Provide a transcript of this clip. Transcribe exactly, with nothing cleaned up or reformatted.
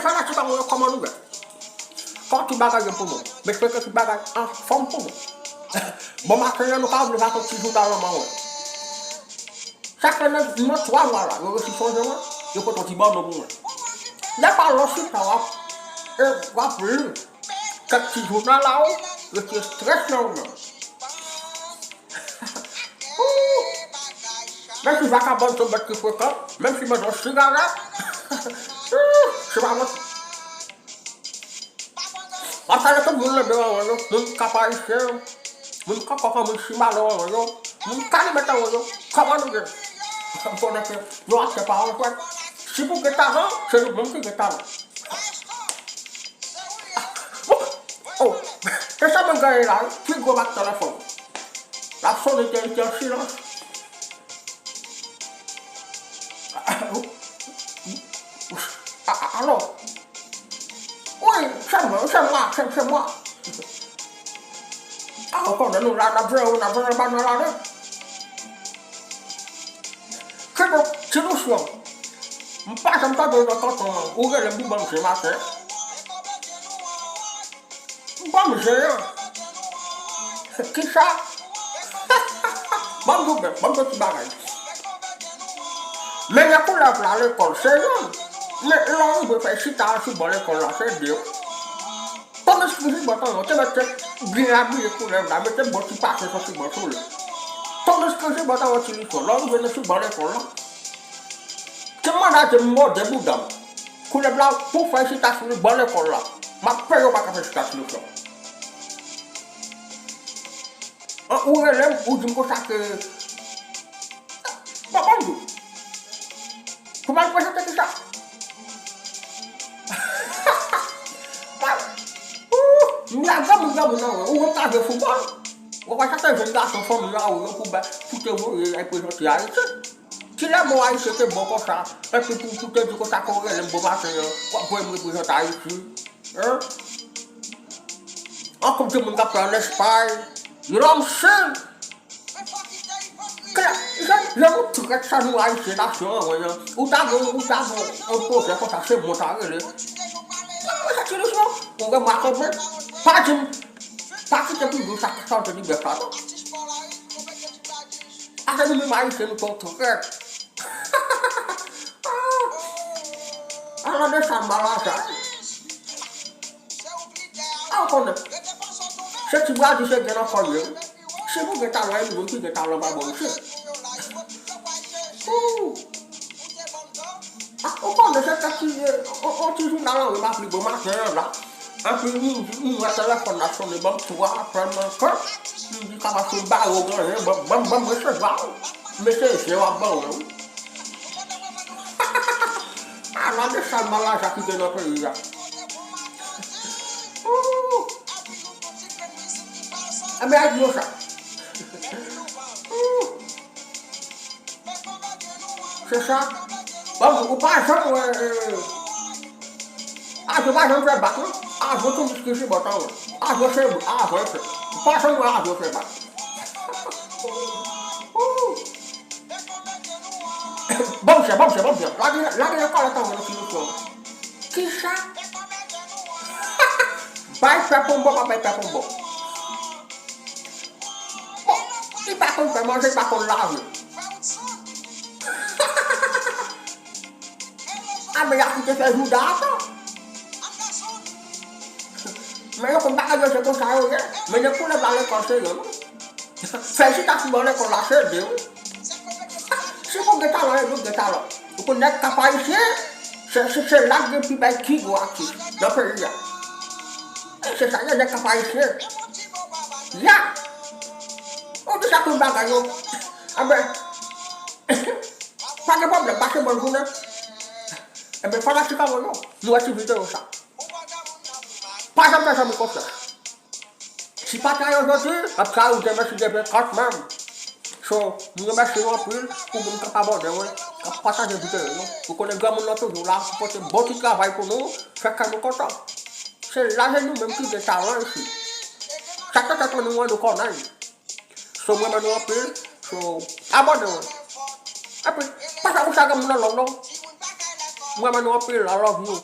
Fanatik an mwen, kòman nou ye? Kòman tout bagay ye pou nou? M espere ke tout bagay anfòm pou nou. Bon maten an, nou ka ouvri ak yon ti jounal an men mwen. Sa fè nan, nan twa mwa la, yo resi sonje mwen, yo pote yon ti bannè pou mwen. Lè pa lòs chita w ap, e, w ap li kèk ti jounal la, ou retire estrès nan ou menm. Menm si vakabòn se yon bèt ki frekan, menm si mwen yon sigarèt, se pa mwen. M ap salye tout moun nan de an yo, moun Kap Ayisyen, moun Kòkòk, moun Simalè an yo, moun Kalimèt an yo, kòman nou ye? M konnen ke nou aktè pa yon jwèt. Si pou gen talan, se nou menm ki gen talan. Oh, se sa mwen genyen la, wi. Pi gwo bak telefòn. L ap sonnen, te rete an silans. A- a- Alò? Wi, se mwen, se mwen, se, se mwen. A, ou konnen nou la, n ap jere, n ap jere bannè la, non? Kidonk, ti Lousyon, m pa janm tande w nan tonton an, ou rele m pou ban m je maten. Ban m je an. Kisa? Ban m di w bèf, ban m di w ti bagay. Men lè koulèv la lekòl, se youn. Men lè w rive fè chita sou bò lekòl la, se de. Tandis ke jibòt an, te mèt te byen abiye koulèv la, mete bon ti pase sou ti bò sou li. Tandis ke jibòt an, ti Lousyon, lè w rive nan sou bò lekòl la, te manda te mòde bouda m. Koulèv la, pou fè chita sou li bò lekòl la. M ap peye w pa ka fè chita sou li. An, ou rele m, ou di m konsa ke, bon, ban m di w. Pou m al prezante kisa? Ou, m la granmoun, granmoun nan, ou menm ka jwe foutbòl. Ou pa chak jèn gason fanm nan, ou, pou ba, pou te voye al prezante Ayiti. Kilè mo Ayiti te bon konsa? Epi pou, pou te di konsa ke w rele m bon maten an, w ap voye m reprezante Ayiti. Hein? An koup di moun k ap fè an Espay. You know what I'm saying? Klè, jan, jan nou trèt sa nou Ayisyen nasyon an, wè, ou ta gen, ou ta gen yon pwojè konsa, se bon ta rele. Mwen, mwen, sa ti Lousyon, ou remake mwen, pa di m, pa kite pou di w sa, sa w te di bèf la, non. Ase nou menm Ayisyen, nou twò trèt. Ala de sa malaza. A, ou konnen. Se ti bwa di se gen nan kò l ye, wi. Si pou gen talan, e nou menm ki gen talan pa bò isit. Ooh. A, ou konnen se tèt ki, on, on ti jounal an, wi, m ap li bon maten an la. Anpi, m, m wè telefòn la sonnen, ban m twa apèl nan kò. M di, kaba sou bare w genyen, ban, ban, ban m resevwa w. Mesye, je w ap ban w, wi. A, gade sa malaza ki gen nan peyi a. Ooh. Ebyen, a di yo sa. Ooh. Se sa. Bon, ou pa janm wè, eh, ajo pa janm fè bak, non. Ajo tou miskisi bòtan, wè. Ajo se, ajo se. Ou pa janm wè ajo fè bak. Ooh. Bon, chè, bon, chè, bon, chè. Lage, lage nan kòlèt an, wè, nan ti Lousyon. Kisa? Bay pèp on bò, pa bay pèp on bò. Bon, li pa konn fè manje, li pa konn lave. A, men y ap kite fè jouda ankò. Men yo konn bagay yo se konsa yo ye. Men de koulèv la lekòl se yo, non. Fè chita sou bò lekòl la se de, wi. Si pou gen talan, e nou gen talan. Ou konn nèg Kap Ayisyen, se, se, se la k gen pi bèl ki gwo atis nan peyi a. E se sa ye, nèg Kap Ayisyen. Ya! Ou di sa tout bagay yo. Anben, pa gen pwoblèm, pase bòn jounen. Enben, fanatik an mwen yo, nou wè ti videyo sa. Pa janm fè zanmi konfyans. Si pa ta yo jodi, ap ka ou demen si Dye vle kanmenm. So, m remèsye nou anpil pou moun k ap abòne, wi, k ap pataje videyo nou. Ou konnen granmoun nan toujou la, pou pote bon ti travay pou nou, fè kè nou kontan. Se la se nou menm ki gen talan isit. Sa k fè tèt nou an nou konnen. So, m renmen nou anpil. So, abòne, wi. Epi, pa fè pou sa granmoun nan long, non. M renmen nou anpil. I love you.